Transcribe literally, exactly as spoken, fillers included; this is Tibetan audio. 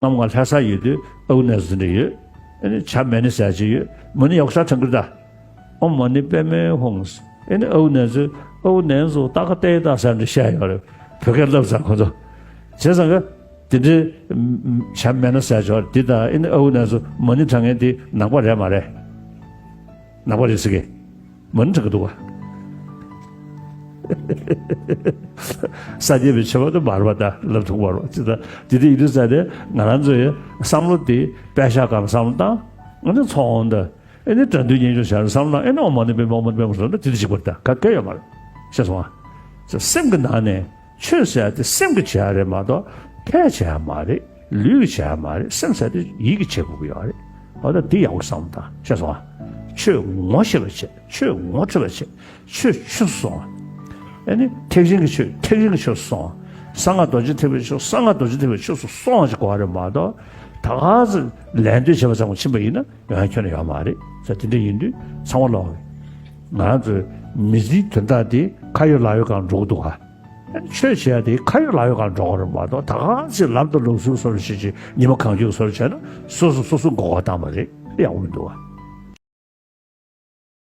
སྔ་མོ་ང་ལྷ་ས་ཡོད་དུས་ཨའུ་ནན་ཟེར་འདྲ་ཡོད། ཨ་ནི་བྱ་མེ་ནི་ཟེར་ཅིག་ཡོད། མ་ཎི་ཡག་ཤོས་དྲན་གི་རེད་ད། ཨོཾ་མ་ཎི་པདྨེ་ཧཱུྃ། ཨ་ནི་ཨའུ་ནན་ཟེར། ཨའུ་ནན་ཟེར་ཏ་ཀ་ཏའི་ཏ་ཟེར་འདྲ་བཤད་ཡོད་རེད། བོད་སྐད་བསླབ་ཚར་ཁོ་ཚོ། བྱས་ཙང་ག་དེ་འདྲའི་བྱ་མེ་ནི་ཟེར་ཅིག་ཡོད་རེད། འདི་དང་ཨ་ནི་ཨའུ་ནན་ཟེར་མ་ཎི་དྲན་མཁན་དེ་ནང་པ་རེད་མ་རེད། ནང་པ་རེད་ཟེར་གི། མ་ཎི་དྲན་གི་འདུག་ག་སངས་རྒྱས་པའི་ཆོས་པ་དང་མ་རེད་པ། ད་ལབ་ཐུབ་པ་རེད་པ། ཅི་ད་དེ་དེ་ཡིན་དུས་ཙང་ནས་ང་རང་ཚོའི་བསམ་བློ་དེ་པད་ཤག་སྒང་བསམ་བློ་བཏང་། ཨ་ནི་ཚོང་དང་། ཨ་ནི་དགྲ་འདུལ་གཉེན་སྐྱོང་བྱ་བསམ་བློ་བཏང་། ཨ་ནི་ཨོཾ་མ་ཎི་པདྨེ་ཧཱུྃ། ཨོཾ་མ་ཎི་པདྨེ་ཧཱུྃ་ཟེར་ན་དེ་དེ་གཅིག་པ་རེད། ད་ག་ག་ཡོད་མ་རེད། ཤེས་སོང་ཨ། སེམས་ཀྱི་ནང་ནས་ཆོས་ཟེར་ཡ་དེ་སེམས་ཀྱིས་བྱེད་ཡ་རེད་མ་གཏོགས་ཕས་བྱེད་ཡ་མ་རེད། ལུས་ཀྱིས་བྱེད་ཡ་མ་རེད། སེམས་ཟེར་དེ་ཡིད་ཀྱིས་བྱེད་དགོས་ཀྱི་ཡོད་རེད། འོ་ད་འདི་ཡག་པོ་བསམ་བློ་བཏང་། ཤེས་སོང་ཨ། ཆོས་ངོ་ཤེས་པ་བྱེད། ཆོས་ངོ་འཕྲོད་པ་བྱེད། ཆོས་ཆོས་སུ་སོང་ཨ། ཨ་ནི་ཐེག་ཆེན་གྱི་ཆོས་ཐེག་ཆེན་གྱི་ཆོས་སུ་སོང་ཨ། གསང་སྔགས་རྡོ་རྗེ་ཐེག་པའི་ཆོས་གསང་སྔགས་རྡོ་རྗེ་ཐེག་པའི་ཆོས་སུ་སོང་བ་ཞིག་དགོས་པ་རེད་མ་གཏོགས། ད་ག་ཚོད་ལད་ཟློས་བྱེད་པ་ཙམ་ཕྱིན་པ་ཡིན་ན་ཡོང་ཡ་ཁྱོན་ནས་ཡོད་མ་རེད་ཟེར། དེ་འདྲ་ཡིན་དུས་ཚང་མ་ལོག་གི། ང་རང་ཚོའི་མི་ཚེའི་དོན་དག་དེ་ཁ་ཡོད་ལག་ཡོད་སྒང་འགྲོ་གི་འདུག་ག་ཆོས་བྱེད་ཡ་དེ་ཁ་ཡོད་ལག་ཡོད་སྒང་འགྲོ་གི་རེད་མ་གཏོགས། ད་ག་ཚོད་ལམ་དང་ལུགས་སྲོལ་བཟོ་འདྲ་བྱེད་ཅིག་ཉི་མ་གང་བྱེད་བཟོ་འདྲ་བྱས་ན་སོ་སོ་སོ་སོ་མགོ་སྐོར་བཏང་བ་རེད། ཡག་པོ་མི་འདུག་ག